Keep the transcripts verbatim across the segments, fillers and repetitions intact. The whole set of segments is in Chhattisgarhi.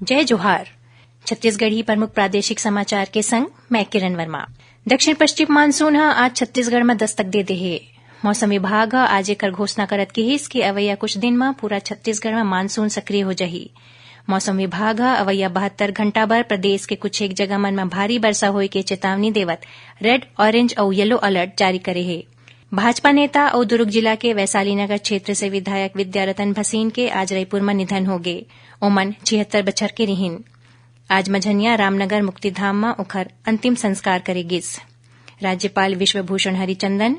जय जोहार। छत्तीसगढ़ी प्रमुख प्रादेशिक समाचार के संग मैं किरण वर्मा। दक्षिण पश्चिम मानसून ह आज छत्तीसगढ़ म दस्तक दे दे हे। मौसम विभाग ह आज एकर घोषणा करत किहिस कि अवइया कुछ दिन म पूरा छत्तीसगढ़ म मानसून सक्रिय हो जाही। मौसम विभाग ह अवइया बहत्तर घंटा बर प्रदेश के कुछ एक जगह मन म भारी बरसा होए के चेतावनी देवत रेड, ऑरेंज अउ येलो अलर्ट जारी करे हे। भाजपा नेता अउ दुर्ग जिला के वैशाली नगर क्षेत्र से विधायक विद्यारतन भसीन के आज रायपुर म निधन होगे। ओमन छिहत्तर बछर के रिहिन। आज मझनिया रामनगर मुक्तिधाम म ओखर अंतिम संस्कार करे गिस। राज्यपाल विश्वभूषण हरिचंदन,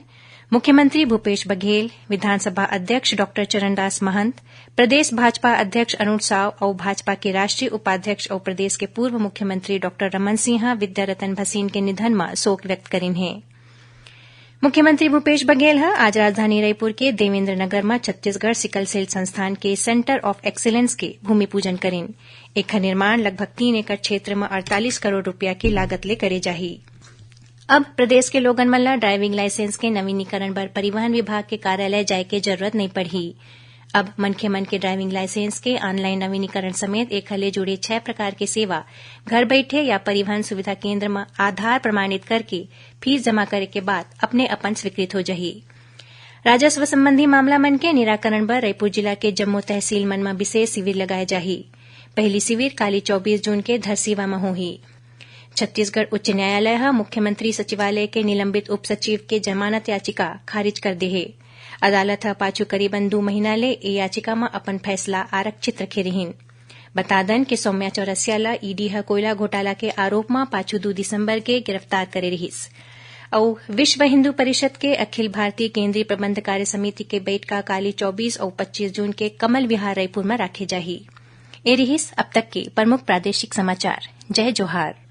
मुख्यमंत्री भूपेश बघेल, विधानसभा अध्यक्ष डॉक्टर चरणदास महंत, प्रदेश भाजपा अध्यक्ष अरुण साव अउ भाजपा के राष्ट्रीय उपाध्यक्ष अउ प्रदेश के पूर्व मुख्यमंत्री डॉक्टर रमन सिंह ह विद्यारतन भसीन के निधन म शोक व्यक्त करिन हे। मुख्यमंत्री भूपेश बघेल ह आज राजधानी रायपुर के देवेंद्र नगर म छत्तीसगढ़ सिकल सेल संस्थान के सेंटर ऑफ एक्सीलेंस के भूमि पूजन करिन। एखर निर्माण लगभग तीन एकड़ क्षेत्र म अड़तालीस करोड़ रुपया के लागत ले करे जाही। अब प्रदेश के लोगन मन ल ड्राइविंग लाइसेंस के नवीनीकरण बर परिवहन विभाग के कार्यालय जाय के जरूरत नइ पड़ही। अब मनखे मन के ड्राइविंग लाइसेंस के ऑनलाइन नवीनीकरण समेत एखर ले जुड़े छह प्रकार के सेवा घर बैठे या परिवहन सुविधा केंद्र म आधार प्रमाणित करके फीस जमा करे के बाद अपने अपन स्वीकृत हो जाही। राजस्व संबंधी मामला मन के निराकरण बर रायपुर जिला के जम्मो तहसील मन म विशेष शिविर लगाए जाही। पहली शिविर काली चौबीस जून के धरसीवा म होही। छत्तीसगढ़ उच्च न्यायालय ह मुख्यमंत्री सचिवालय के निलंबित उप सचिव के जमानत याचिका खारिज कर दे हे। अदालत ह पाछू करीबन दू महीना ले ए याचिका म अपन फैसला आरक्षित रखे रिहिन। बता दन कि सौम्या चौरसिया ल ईडी ह कोयला घोटाला के आरोप म पाछू दू दिसंबर के गिरफ्तार करे रिहिस। अउ विश्व हिंदू परिषद के अखिल भारतीय केंद्रीय प्रबंध कार्य समिति के बैठका काली चौबीस अउ पच्चीस जून के कमल विहार रायपुर म राखे जाही। ए रिहिस अब तक के प्रमुख प्रादेशिक समाचार। जय जोहार।